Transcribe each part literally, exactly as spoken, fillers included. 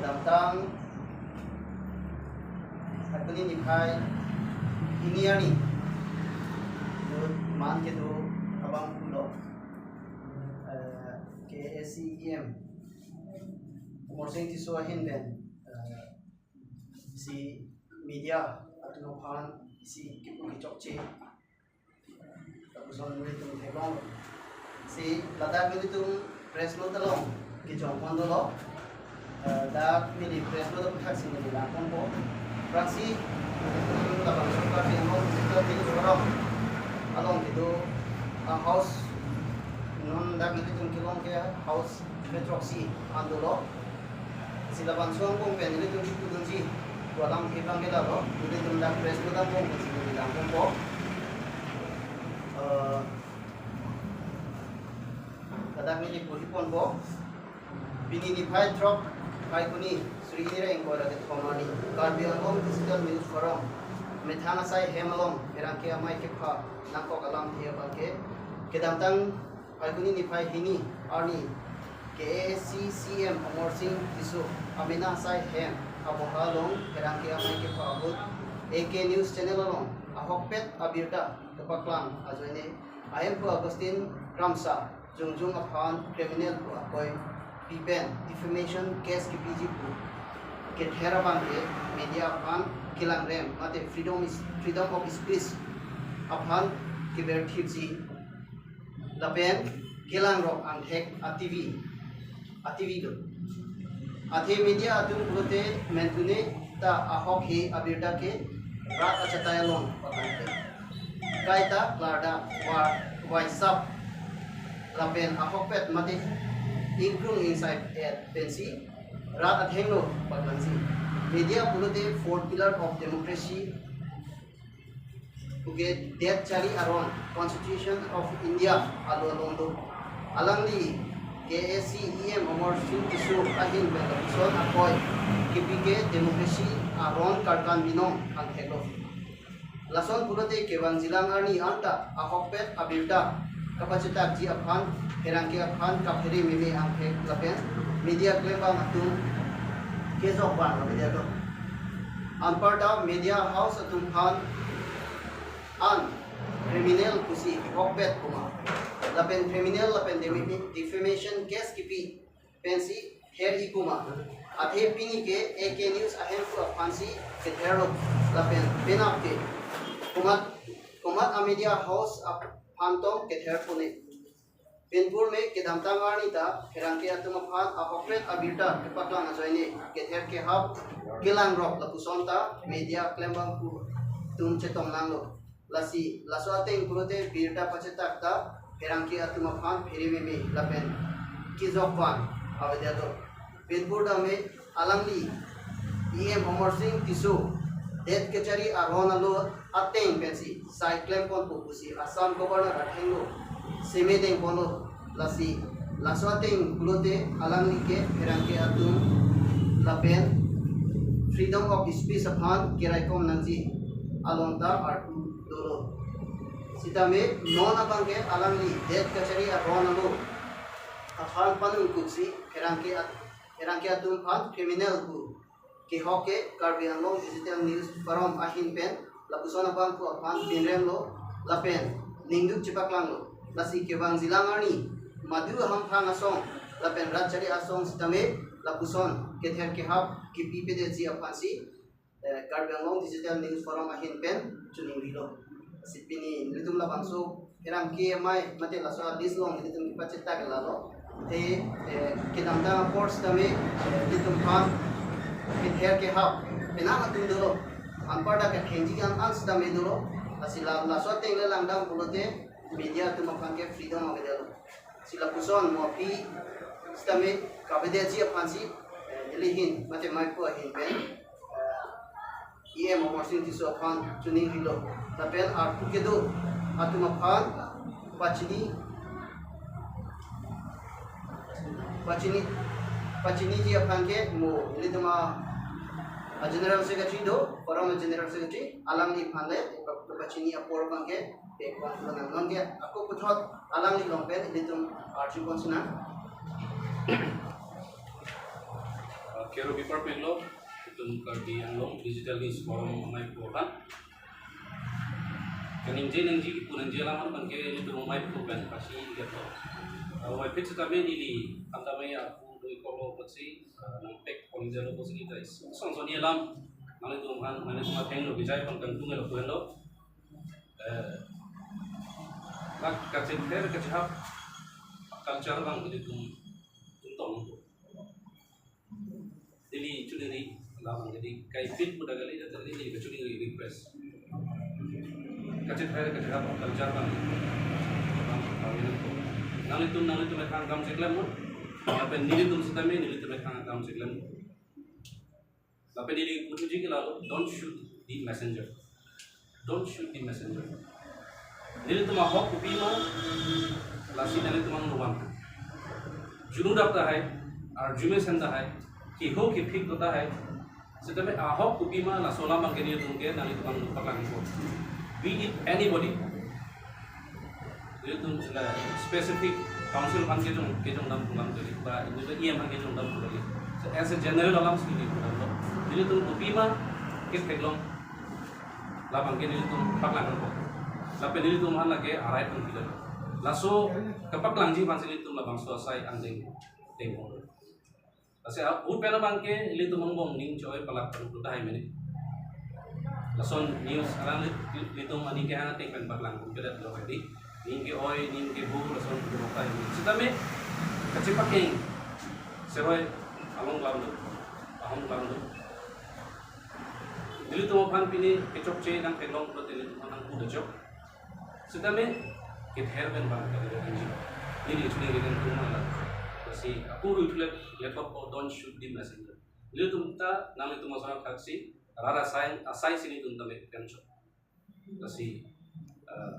Damtang Phaikuni niphai hini arni, man kedo abang pulo, eh, K A A C E M Amarsing Tisso ahin pen, eh, si media atum aphan isi kipu kechokche lapuson nelitum theklong. Si ladak nelitum press note along kechongpon dolo. Eh, dak neli press note aphuthak si neli langponpo. Aphrangsi nelitum labangso Karbi Anglong Digital News Forum along kedo a-house, non dak nelitum kelong ke house kre-throksi an dolo. Si labangso angbong pen nelitum kipudunji pu alam ke bang ke lalo, nelitum dak press note angbong pen si neli langponpo. Eh, ladak neli puriponpo. Pini niphai throk Phaikuni, suri hini ra ingkoi ra kethom arni, Karbi Anglong Digital News Forum methang asai hem along pherangke amei kepha nangkok alamthe abang ke, kedamtang Phaikuni niphai hini arni, K A A C E M Amarsing Tisso amena asai hem aboha along pherangke amei kepha ahut A K News Channel along ahokpet abirta kepaklang ajoine, ahemphu Augustine Kramsa Jongjung aphan criminal pu akoi pi pen defamation case kepiji pu kether abang ke media aphan kelangrem mate freedom is, freedom of speech aphan keberthipji lapen kelangrok angthek ativi, ativi do. Athe media atum pulote mentune ta ahok he abirta ke rat achatai along patangke. Kaita klardak wa waisap lapen ahokpet mate ingkrung ingsai et pensi rat athengno paklangsi. Media pulote fourth pillar of democracy puke det chari aron Constitution of India alo along do. Alangli K A A C E M Amarsing Tisso ahin pen lapuson akoi kepi ke democracy aron karkan binong angtheklo. Lason pulote kevang jilang arni anta ahokpet abirta kapachethakji aphan pherangke aphan kaphere meme angthek lapen media klembang atum kejok bang media do. Anparta media house atum aphan an criminal pusi ahokpet puma lapen criminal lapen demi-, defamation case kipi pensi ther-i puma. Athe pini ke A K News ahemphu aphansi ketherlo lapen penap ke komat, komat a media house aphan tong kether pune. Pinpur me kedamtang arni ta pherangke atum aphan ahokpet abirta kepaklang ajoine kether kehap kelangrok lapuson ta media klembang pu atum chetong nanglo. Lasi laso ateng pulote birta pachethak ta pherangke atum aphan phere meme lapen kejok bang avedet do. Pinpur dame alangli E M Amarsing Tisso det kachari aron alo ateng pensi sai klemponpo pusi Assam Governor athengno seme dengponlo. Lasi laso ateng pulote alangli ke pherangke atum lapen freedom of speech aphan keraikom nangji along ta arpu dolo. Sitame non abang ke alangli det kachari aron alo aphan panungkukji pherangke at-, pherangke atum aphan criminal pu kehok ke Karbi Anglong Digital News Forum ahin pen lapuson abangphu aphan pinremlo lapen ningduk chepaklanglo. Lasi kevang jilang arni madu hamphang asong lapen rat chari asong sitame lapuson kether kehap kipipedetji aphansi, eh, Karbi Anglong Digital News Forum ahin pen choningrilo. Lasi pini nelitum labangso pherangke amei mate laso a-list along nelitum kepachethak lalo. Te, eh, kedamtang apor sitame, eh, nelitum aphan kether kehap penang atum dolo. Anparta kethengji an an sitame dolo. Lasi la, laso ateng le langdam pulote media atum aphan ke freedom avedetlo. Si lapuson mo aphi sitame kavedetji aphansi, eh, nelihin mate meiphu ahin pen, eh, E M Amarsing Tisso aphan choningrilo. Lapen arpu kedo atum aphan pachini, pachini, pachiniji aphan ke mo nelitum a General Secretary do, Forum General Secretary, alangliphan le pachini apor abang ke pekpon pulo nang. Non ke ako puthot alangli along pen nelitum arjupon sinang. Kero bipar penglo, itum Karbi Anglong Digital News Forum amei pu aphan. Kaningje nangji kipu nangji alam abangke itum amei pu pen pasi ingketlo. Awai pit setame neli, anta amei aku doi kolo pasi, eh, nangpek pon jalo pasi kita is. Son son alam, nanglitum aphan, nanglitum aphan thengno bijai pon kangtung elo puenlo. Eh, lak kachether kachehap culture abang itum tong. Neli chuniri, labang jadi kaipit muda kali, dan tadi neli kachuniri request. Kachether kachehap culture abang, abang kawin ko. Nanglitum, nanglitum methang akam cheklem mo. Lapen nelitum setame, nelitum methang akam cheklem. Lapen neli puji ke lalo, don't shoot the messenger. Don't shoot the messenger. Nelitum ahok kopi ma, lasi nelitum angno van. Junu dak tahai, argument tahai, kiho kiphik tahai. Setame ahok kopi ma, laso alam abangke nelitum ke, nanglitum angno paklang ko. Be it anybody. Nelitum la specific council aphan kejong, kejong dam pulang kali, ba nelitum E M aphan kejong dam pulang kali. So as a general alam si neli pulang lo. Nelitum kopi ma ketheklong labangke nelitum paklang ko. Lapen nelitum aphan lake arai pun kita. Laso kepaklangji aphan si nelitum labangso asai angdeng deng. Lasi ahut pen abangke ilitum angbong ning choi palak paru tahai mene. Lason news alang lit-, lit-, ilitum aning kehang ateng pen paklang kum kedat lo kadi. Ning ke-oi, ning ke-bu, lason ilitum tahai mene. Setame kachepakeng seroi along lam do, ahong lam do. Ilitum aphan pini kechokche nangtheklong pulote ilitum aphan nangpu dachok. Setame kether pen bang kali kali ji. Neli chuniri kangtung ma la. Lasi aku ru thulet laptop ko, don't shoot the messenger. Nelitum ta, nanglitum asonthot thaksi, rara asai, asai si nelitum tame pen chok. Lasi, eh,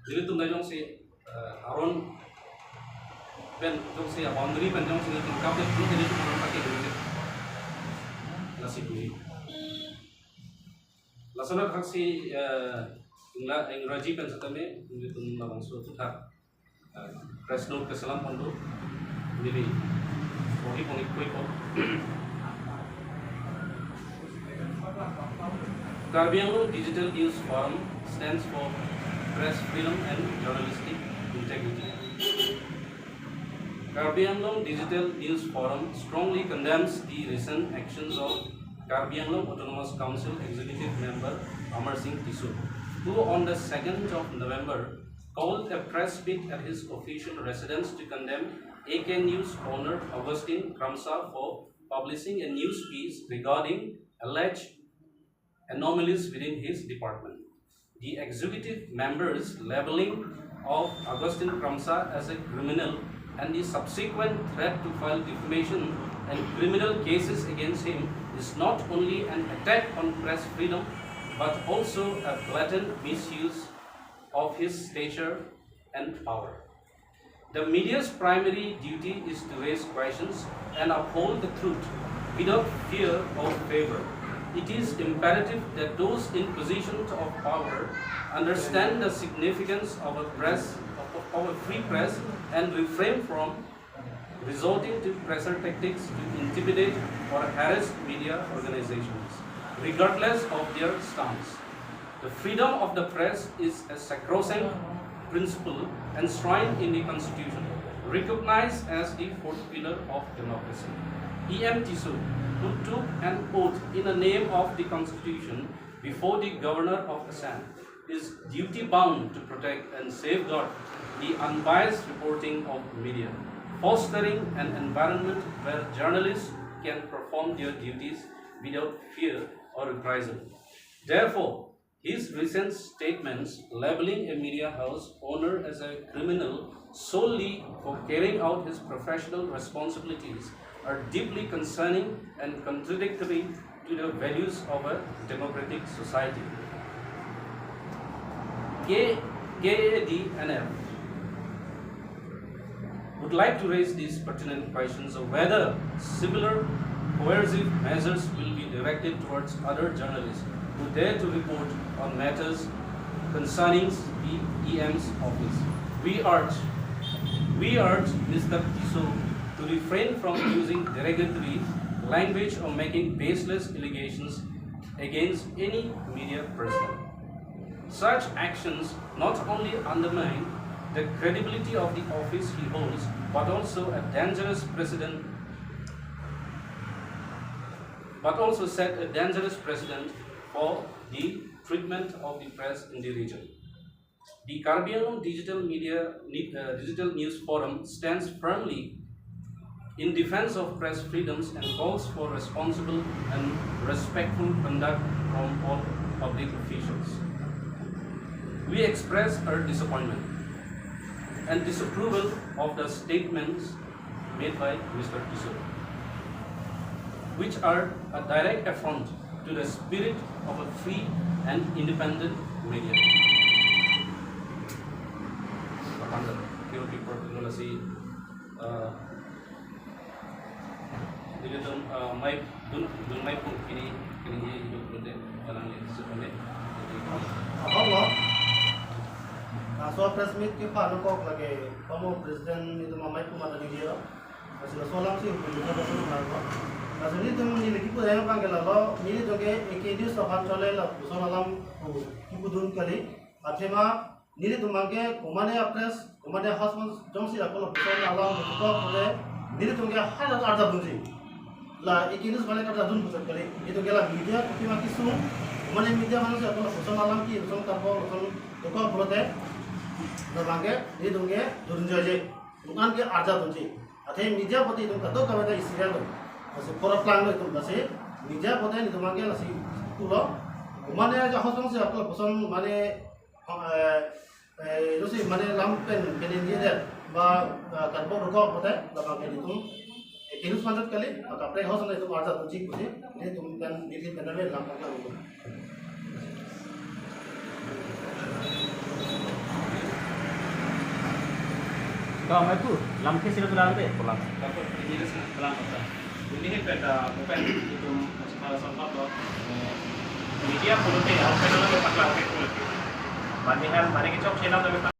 nelitum ta jongsi, eh, aron pen jongsi, boundary pen jongsi nelitum kapit, nelitum aron pakai dulu. Lasi puji. Lason thaksi, eh, ingla, Ingraji pen setame, nelitum labangso puthak, eh, press note keselam pon do, neli bohi pon ikoi pon. Karbi Anglong Digital News Forum stands for press freedom and journalistic integrity. Karbi Anglong Digital News Forum strongly condemns the recent actions of Karbi Anglong Autonomous Council Executive Member Amar Singh Tisso, who on the second of November called a press meet at his official residence to condemn A K News owner Augustine Kramsa for publishing a news piece regarding alleged anomalies within his department. The executive member's labeling of Augustine Kramsa as a criminal and the subsequent threat to file defamation and criminal cases against him is not only an attack on press freedom, but also a blatant misuse of his stature and power. The media's primary duty is to raise questions and uphold the truth without fear or favor. It is imperative that those in positions of power understand the significance of a press, of, of a free press, and refrain from resorting to pressure tactics to intimidate or harass media organizations, regardless of their stance. The freedom of the press is a sacrosanct principle enshrined in the Constitution, recognized as the fourth pillar of democracy. E M Tisso, who took an oath in the name of the Constitution before the Governor of Assam, is duty-bound to protect and safeguard the unbiased reporting of media, fostering an environment where journalists can perform their duties without fear or reprisal. Therefore, his recent statements labeling a media house owner as a criminal solely for carrying out his professional responsibilities are deeply concerning and contradictory to the values of a democratic society. K-, K A D N F would like to raise these pertinent questions of whether similar coercive measures will be directed towards other journalists who dare to report on matters concerning the E M's office. We urge, we urge Mister Tisso to refrain from using derogatory language or making baseless allegations against any media personnel. Such actions not only undermine the credibility of the office he holds, but also a dangerous precedent, but also set a dangerous precedent for the treatment of the press in the region. The Karbi Anglong Digital Media, uh, Digital News Forum stands firmly in defense of press freedoms and calls for responsible and respectful conduct from all public officials. We express our disappointment and disapproval of the statements made by Mister Tisso, which are a direct affront to the spirit of a free and independent media. Kapan dak, Q P report dulu lasi, eh, dilitum, eh, mai dun, dun mai pung kini, kini di duk dun de, dalam ni, sepenuhnya. Ahok lo. Laso press meet ke pa nangkok lake, former president nelitum amei puma tadi dia. Laso alam si hukum kita laso nangkok. Laso nelitum neli kipu daya bang ke lalo, nelitum ke A K News aphan chole lapuson alam pu kipudun kali. Athema nelitum bang ke komatne a-press, komatne a-house jongsi lapu lapuson alam pu kok pule, nelitum ke hajar arjap dunji. La A K News mane karjap dun pusat kali. Nelitum ke la media kopi ma kesung, mane media mane si lapu lapuson alam ke lason karbo lason dokok pulote, labang ke nelitum ke dun joje. Nelitum ke arjap dunji. Athe media pute itum kadokave ta isi lo. Lasi pura planglo itum, lasi media pute nelitum bang ke lasi pulo. Mane aja house jongsi lapu lapuson mane, eh, eh, jongsi mane lam pen, pen ini deh, ba, eh, karbo dokok pute, labang ke nelitum A K News manjat kali, maka pre house nelitum arjap dunji pusi, nelitum pen, nelitum pen ave lam paklang. Ka mai pu, lam ke sila tulang de, pulang. Pulang kota. Ini kan peta, bukan itu, masih kalau sempat loh. Eh, media pulote, apa namanya, paklang, oke, pulote. Bandihan, banding cok, sila tuh.